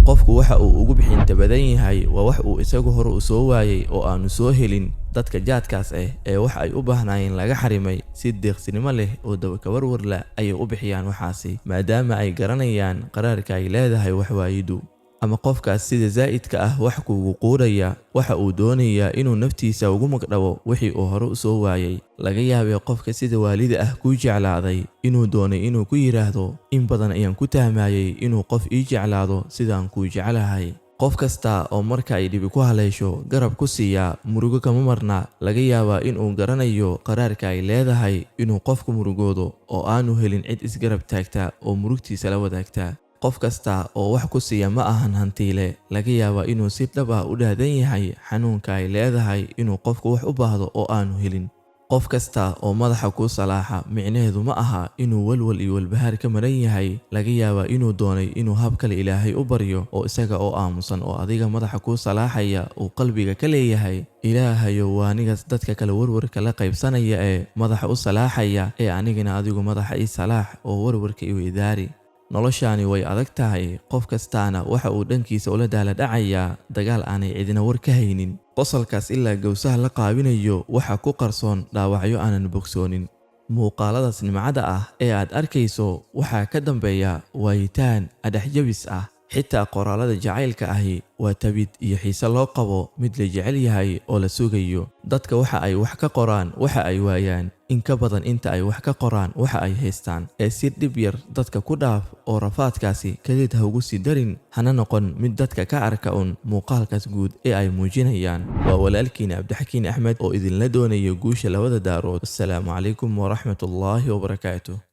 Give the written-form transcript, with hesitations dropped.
Qofku waxa uu ugu bixinta badan yahay waa wax uu isagu hore u soo waayay oo aanu soo helin. Dadka jaadkaas ah ee wax ay u baahnaayeen laga xarimay, si deeqsinimo leh oo dabakawarwarla ayay u bixiyaan waxaasi, maadaama ay garanayaan qaraarka ay leedahay waxwaayidu. Ama qofkaas sida zaa'idka ah wax kuugu quudhaya waxa uu doonayaa inuu naftiisa ugu magdhabo wixii uu hore u soo waayay. Laga yaabee qofka sida waalida ah kuu jeclaaday inuu doonay inuu ku yidhaahdo, in badan ayaan ku tahmayay inuu qof ii jeclaado sidaan kuu jeclahay. Qof kasta oo marka ay dhibi ku haleesho garab ku siiyaa murugo kama marna. Laga yaabaa inuu garanayo qaraarka ay leedahay inuu qofku murugoodo oo aanu helin cid isgarab taagta oo murugtiisa la wadaagta. Qof kasta oo wax ku siiya ma ahan hantiile. Laga yaabaa inuu si dhab ah u dhaadan yahay xanuunka ay leedahay inuu qofku wax u baahdo oo aanu helin. Qof kasta oo madaxa kuu salaaxa micnaheedu ma aha inuu walwal iyo walbahaar ka maran yahay. Laga yaabaa inuu doonay inuu hab kale Ilaahay u baryo, oo isaga oo aamusan oo adiga madaxa kuu salaaxaya uu qalbiga ka leeyahay, Ilaahayow waa anigaas dadka kale warwarka la qaybsanaya ee madaxa u salaaxaya, ee anigana adigu madaxa ii salaax oo warwarka i weydaari. Noloshaani way adag tahay, qof kastaana waxa uu dhankiisa ula daala dhacayaa dagaal aanay cidina war ka haynin. Qosolkaas ilaa gowsaha la qaabinayo waxa ku qarsoon dhaawacyo aanan bogsoonin. Muuqaaladaas nimcada ah ee aad arkayso waxaa ka dambeeya waayitaan adhaxjabis ah. Xitaa qoraalada jacaylka ahi waa tabid iyo xiise loo qabo mid la jecel yahay oo la sugayo. Dadka waxa ay wax ka qoraan waxa ay waayaan in ka badan inta ay wax ka qoraan waxa ay haystaan. Ee si dhib yar dadka ku dhaaf oo rafaadkaasi kadeed ha ugu sii darin, hana noqon mid dadka ka arka un muuqaalkaas guud ee ay muujinayaan. Waa walaalkiina Cabdixakiin Axmed oo idinla doonayo guusha labada daarood. Assalaamu calaykum waraxmatullaahi wabarakaatuh.